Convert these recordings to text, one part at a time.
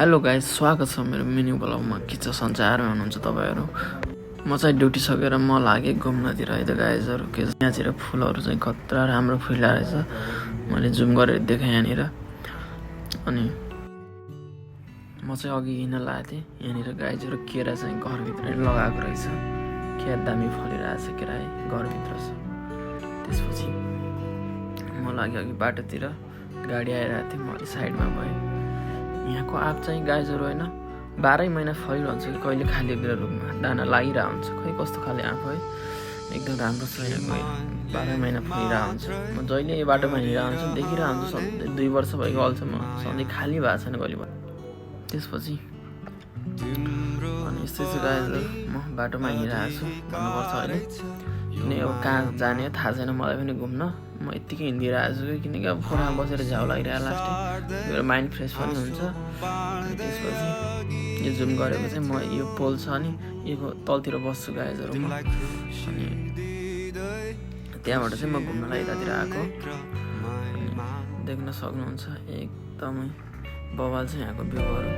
Hello guys, स्वागत छ मेरो मिनी ब्लगमा। के छ सञ्चारमा हुनुहुन्छ तपाईहरु। म चाहिँ ड्युटी सकेर म लागे घुम्नतिर है त गाइसहरु। के यहाँतिर फुलहरु चाहिँ खतरा राम्रो फुलिरहेको रहेछ। मैले जुम गरेर देखाएँ यहाँनिर। अनि म चाहिँ अघि हिँड्न लागेको थिएँ। यहाँनिर गाइसहरु केरा चाहिँ घरभित्र लगाएको रहेछ। के दामी फलिरहेछ केरा है, घरभित्र छ। त्यसपछि म लागे अघि बाटोतिर, गाडी आइरहेको थियो, म साइडमा भएँ। यहाँको आँप चाहिँ गाइसहरु हैन 12 महिना फलिरहन्छ कि कहिले खाली रुखमा दाना लागिरहेको हुन्छ। खै कस्तो खाले आँप है, एकदम राम्रो छ यहाँको। 12 महिना फलिरहेको हुन्छ। म जहिले यो बाटोमा हिँडिरहेको हुन्छु, देखिरहेको हुन्छु। सधैँ 2 वर्ष भएको अहिलेसम्म सधैँ खाली भएको छैन कहिले पनि। त्यसपछि अनि यस्तै छ गाइसहरु, म बाटोमा हिँडिरहेको छु भन्नुपर्छ अहिले। किन अब कहाँ जाने थाहा छैन मलाई पनि घुम्न। म यत्तिकै हिँडिरहेको छु किनकि अब फोनमा बसेर झ्याउ लागिरहेको लास्टै मेरो माइन्ड फ्रेस पनि हुन्छ। अनि त्यसपछि यो जुम गरेको चाहिँ म यो पोल छ नि यो तलतिर बस्छु गाइसहरु म। अनि त्यहाँबाट चाहिँ म घुम्नलाई यतातिर आएको। देख्न सक्नुहुन्छ एकदमै बवाल छ यहाँको भ्यूहरु।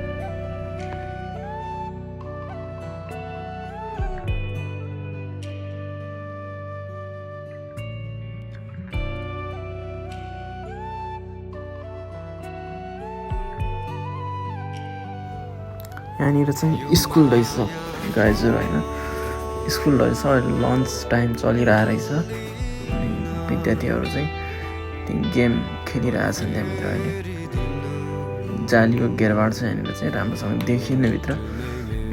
यहाँनिर चाहिँ स्कुल रहेछ गाइजहरु हैन, स्कुल रहेछ। अहिले लन्च टाइम चलिरहेको रहेछ। अनि विद्यार्थीहरु चाहिँ त्यो गेम खेलिरहेछन् त्यहाँभित्र। अहिले जालीको घेरबार छ यहाँनिर चाहिँ राम्रोसँग देखिने भित्र।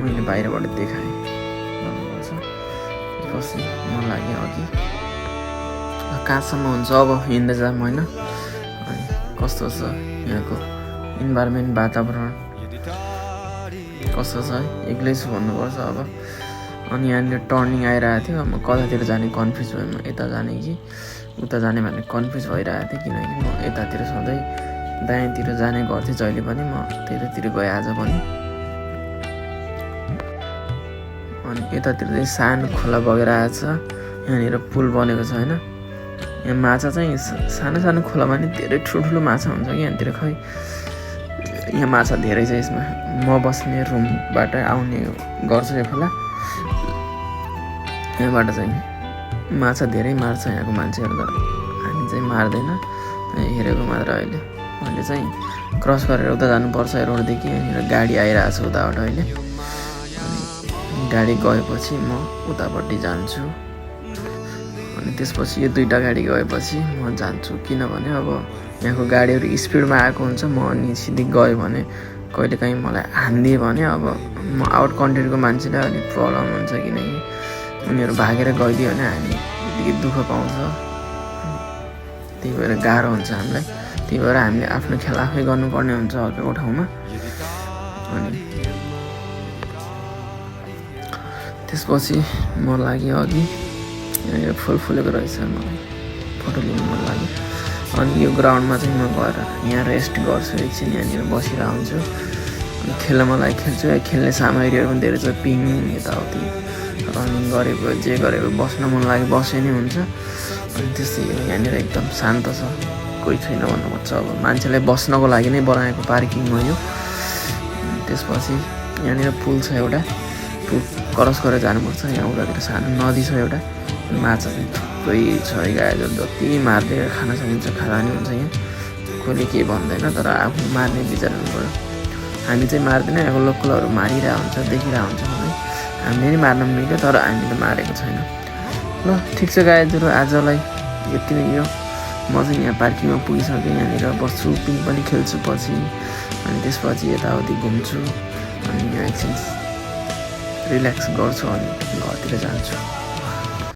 मैले बाहिरबाट देखाएँ भन्नुपर्छ। त्यसपछि म लागेँ अघि कहाँसम्म हुन्छ अब हिँड्दै जाम हैन। अनि कस्तो छ यहाँको इन्भाइरोमेन्ट, वातावरण कस्तो छ है, एक्लै छु भन्नुपर्छ अब। अनि यहाँनिर टर्निङ आइरहेको थियो। म कतातिर जाने कन्फ्युज भएँ। म यता जाने कि उता जाने भन्ने कन्फ्युज भइरहेको थिएँ। किनकि म यतातिर सधैँ दायाँतिर जाने गर्थेँ जहिले पनि। म त्यतातिर गएँ आज पनि। अनि यतातिर चाहिँ सानो खोला बगेर आएको छ। यहाँनिर पुल बनेको छ हैन। यहाँ माछा चाहिँ सानो सानो खोलामा नि धेरै ठुलो माछा हुन्छ कि यहाँतिर। खै यहाँ माछा धेरै छ यसमा। म बस्ने रुमबाट आउने गर्छ यो खोला। यहाँबाट चाहिँ माछा धेरै मार्छ यहाँको मान्छेहरू, तर हामी चाहिँ मार्दैन, हेरेको मात्र। अहिले मैले चाहिँ क्रस गरेर उता जानुपर्छ रोडदेखि। यहाँनिर गाडी आइरहेको छ उताबाट अहिले। अनि गाडी गएपछि म उतापट्टि जान्छु। अनि त्यसपछि यो दुईटा गाडी गएपछि म जान्छु। किनभने अब यहाँको गाडीहरू स्पिडमा आएको हुन्छ। म अनि सिधै गयो भने कहिलेकाहीँ मलाई हानिदियो भने अब म आउट कन्ट्रीको मान्छेलाई अलिक प्रब्लम हुन्छ। किनकि उनीहरू भागेर गइदियो भने हामी त्यतिकै दुःख पाउँछ। त्यही भएर गाह्रो हुन्छ हामीलाई। त्यही भएर हामीले आफ्नो खेल आफै गर्नुपर्ने हुन्छ अर्को ठाउँमा। अनि त्यसपछि म लागेँ अघि। यहाँनिर फुल फुलेको रहेछ, मलाई फोटो लिनु मन लाग्यो। अनि यो ग्राउन्डमा चाहिँ म गएर यहाँ रेस्ट गर्छु एकछिन। यहाँनिर बसिरहेको हुन्छु। अनि खेल्न मलाई खेल्छु। खेल्ने सामग्रीहरू पनि धेरै छ, पिङ यताउति रनिङ गरेको जे गरेको बस्न मन लाग्यो बसे नै हुन्छ। अनि त्यस्तै हो यहाँनिर एकदम शान्त छ, कोही छैन भन्नुपर्छ। अब मान्छेलाई बस्नको लागि नै बनाएको पार्किङ हो यो। त्यसपछि यहाँनिर पुल छ एउटा, पुल क्रस गरेर जानुपर्छ। यहाँ उतातिर सानो नदी छ एउटा। माछा चाहिँ थुप्रै छ है गाइजहरु, जति मार्दै खान सकिन्छ खाँदा नि हुन्छ। यहाँ कोहीले केही भन्दैन, तर आफू मार्ने विचार हुनुपर्यो। हामी चाहिँ मार्दैन, यहाँको लोकलहरू मारिरहेको हुन्छ, देखिरहेको हुन्छ मलाई। हामीले नि मार्न मिल्यो, तर हामीले मारेको छैन। ल ठिक छ गाइजहरु, आजलाई यति नै हो। म चाहिँ यहाँ पार्किङमा पुगिसकेँ। यहाँनिर बस्छु, पिङ पनि खेल्छु पछि। अनि त्यसपछि यताउति घुम्छु। अनि यहाँ एकछिन रिल्याक्स गर्छु अनि घरतिर जान्छु।